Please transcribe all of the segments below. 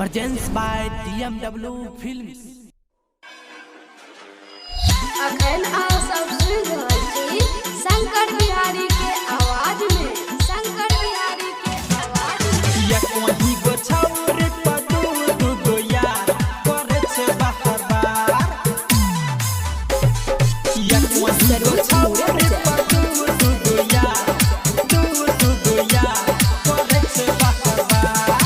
Presents by DMW Films. अखन अहाँ सब सुनि रहल छी शंकर बिहारी के आवाज में, शंकर बिहारी के आवाज में। या कोही गो छौर पर दू दू गो यार करे छे बाहर बार। या कोही गो छौर पर दू दू गो यार, दू दू गो यार करे छे बाहर बार।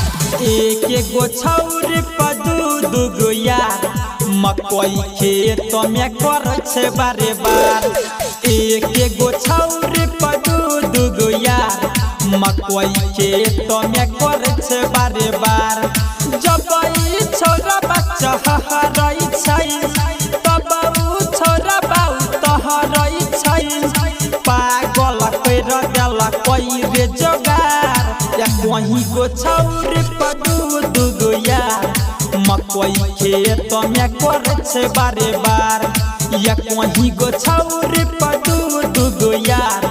एक एक गो छौर पर दू दू गो यार मकई खेत में करे छे बारे बार। एक एक गो छौर पर दू दू गो यार मकई खेत में करे छे बारे बार। जब ई छौरा बच्चा हहरै छै तब ऊ छौरा बाउ तहरै छै। पागल कर देलक रे जोगार या कहीं गो छौर पर दू दू गो यार मकई खेत में करे छे बारे बार। या कहीं गो छौर पर दू दू गो यार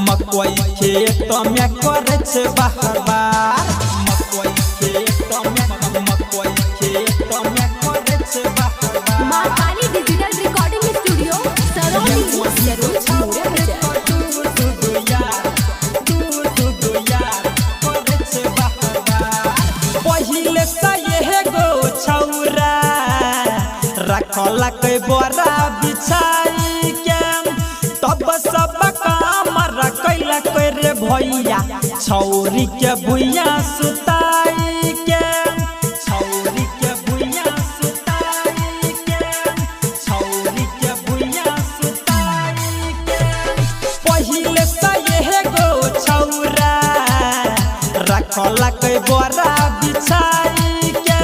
मकई खेत में करे छे बाहर बार। मकई खेत में, मकई खेत में करे छे बाहर बार। माँ Kali digital recording studio Sarauli. Saroj Mora Bazar. पहिले से एहे गो छौरा रखलक बोरा बिछाई के, तब सब काम रखलक रे भैया छौरी के भुइया सुताई के। छौरी के भुइया सुताई के, छौरी के भुइया सुताई के। पहिले से एहे गो छौरा रखलक बोरा बिछाई के,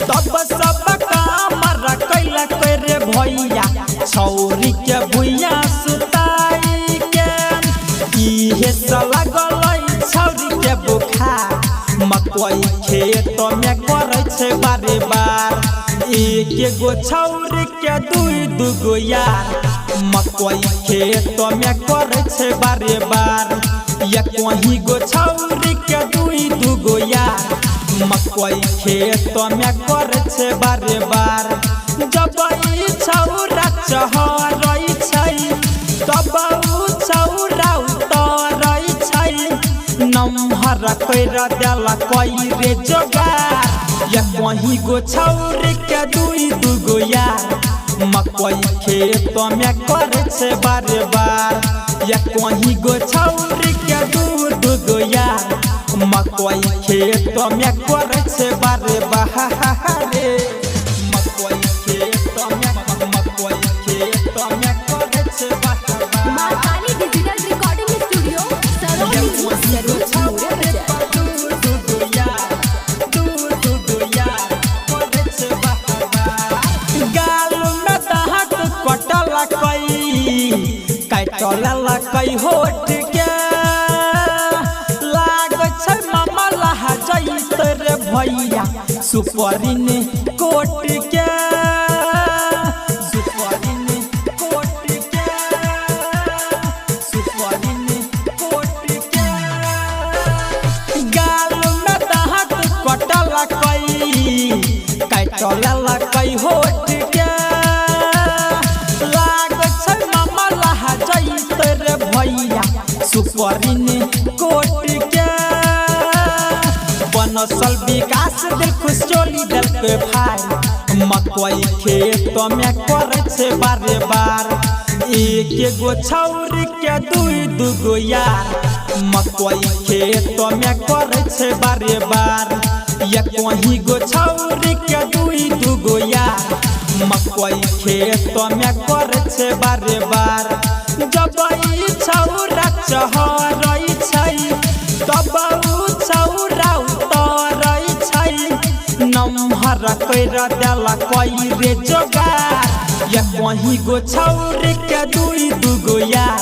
तब सब काम रखलक रे भैया छौरी के भुइया सुताई के। इहे साला गलै छौरी के बुखार मकई खेत में करे छे बारे बार। एक गो छौरी के दुई दू गो यार मकई खेत में करे छे बारे बार। या कहीं गो छौरी के दुई दू गो यार मकई खेत में करे छे बारे बार। जब ई छौरा चहरै छै तब ऊ छौरा उतरै छै। नमहर कर देलक रे जोगार या कहीं गो छौरी के दुई दू गो यार मकई खेत में करे छे बारे बार। या कहीं गो छौरी के दू दू गो यार मकई खेत में करे छे बारे बार। मकई खेत में, मकई खेत में करे छे बारे बार। माँ Kali digital recording studio Sarauli. Saroj Mora Bazar. गाल में दाँत कटल कई काटल कई होठ के, लाग छै मामा लहा जैत रे भैया सुपरिन कोट के। सुपरिन कोट के, सुपरिन कोट के। गाल में दाँत कटल कई काटल कई होठ के, लाग छै मामा लहा जैत रे भैया सुपरिन कोट के। बनसल विकास दिल खुश चोली दिल के भाई मकई खेत में करे छे बारे बार। एक गो छौरी के दुई दू गो यार मकई खेत में करे छे बारे बार। या कहीं गो छौरी के दुई दू गो यार मकई खेत में करे छे बारे बार। जब ई छौरा चहरै छै तब ऊ छौरा उतरै छै। नमहर कर देलक रे जोगार या कहीं गो छौरी के दुई दू गो यार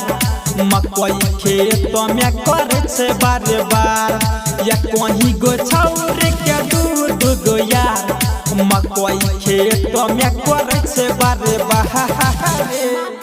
मकई खेत में करे छे बारे बार। या कहीं गो छौरी के दू दू गो यार मकई खेत में करे छे बारे बार।